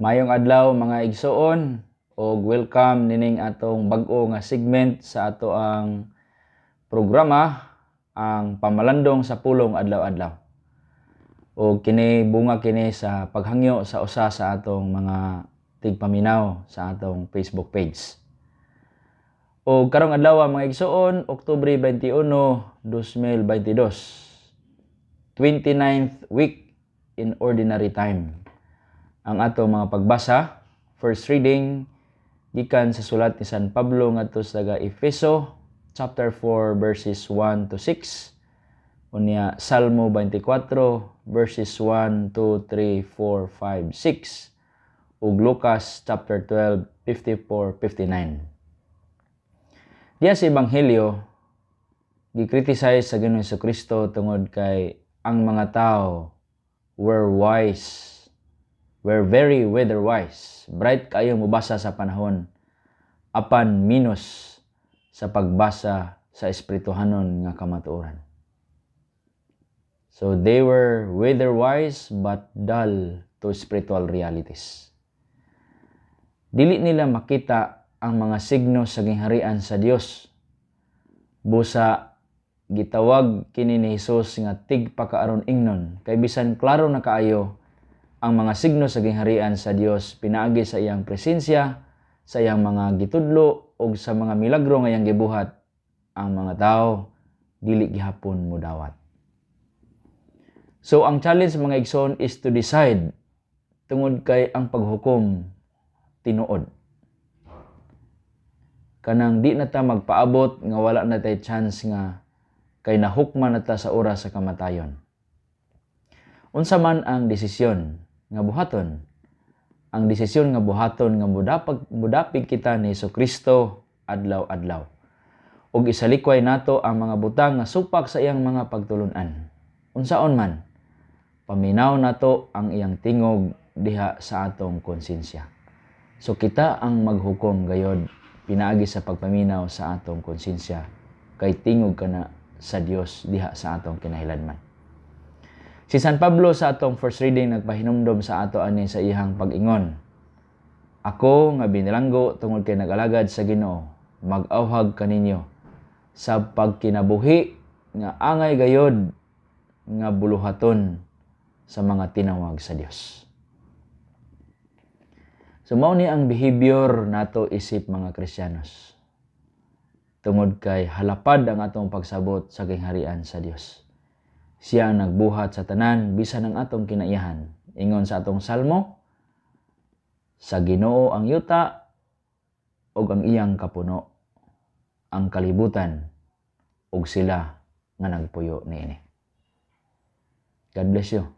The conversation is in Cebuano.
Maayong adlaw, mga igsoon, og welcome nining atong bag-o nga segment sa atoang programa, ang Pamalandong sa Pulong Adlaw-adlaw. Og kini bunga kini sa paghangyo sa usa sa atong mga tigpaminaw sa atong Facebook page. Og karong adlaw, mga igsoon, Oktubre 21, 2022. 29th week in ordinary time. Ang atong mga pagbasa, first reading gikan sa sulat ni San Pablo ngadto sa taga Efeso, chapter 4 verses 1 to 6. Unya Salmo 24 verses 1, 2, 3, 4, 5, 6 ug Lucas chapter 12 54 59. Diya sa Ebanghelyo, gi-criticize sa Ginoong Kristo tungod kay ang mga tao were wise, were very weather wise. Bright kayo mobasa sa panahon, apan minus sa pagbasa sa espirituhanon nga kamatuoran. So they were weather wise but dull to spiritual realities. Dili nila makita ang mga signo sa gingharian sa Dios. Busa gitawag kini ni Hesus nga tigpakaaron ingnon kay bisan klaro na kaayo ang mga signo sa gingharian sa Dios pinaagi sa iyang presensya, sa iyang mga gitudlo ug sa mga milagro nga iyang gibuhat, ang mga tao dili gihapon modawat. So ang challenge, mga igsoon, is to decide tungod kay ang paghukom tinuod. Kanang di na ta magpaabot nga wala na tay chance nga kay nahukman na ta sa oras sa kamatayon. Unsa man ang desisyon nga buhaton? Ang desisyon nga buhaton nga mudapig kita ni Kristo adlaw-adlaw. Ug isalikway nato ang mga butang nga supak sa iyang mga pagtulunan. Unsaon man, paminaw nato ang iyang tingog diha sa atong konsensya. So kita ang maghukom gayod pinaagi sa pagpaminaw sa atong konsensya kay tingog kana sa Dios diha sa atong kinahilanman. Si San Pablo sa atong first reading nagpahinumdom sa ato ani sa iyang pag-ingon. "Ako nga binilanggo tungod kay nag-alagad sa Ginoo, mag-awhag kaninyo sa pagkinabuhi nga angay gayod nga buluhaton sa mga tinawag sa Dios." So mao ni ang behavior nato isip mga Kristiyanos. Tungod kay halapad ang atong pagsabot sa gingharian sa Dios. Siya ang nagbuhat sa tanan bisan ang atong kinaiyahan. Ingon sa atong salmo, "Sa Ginoo ang yuta ug ang iyang kapuno, ang kalibutan ug sila nga nagpuyo niini." God bless you.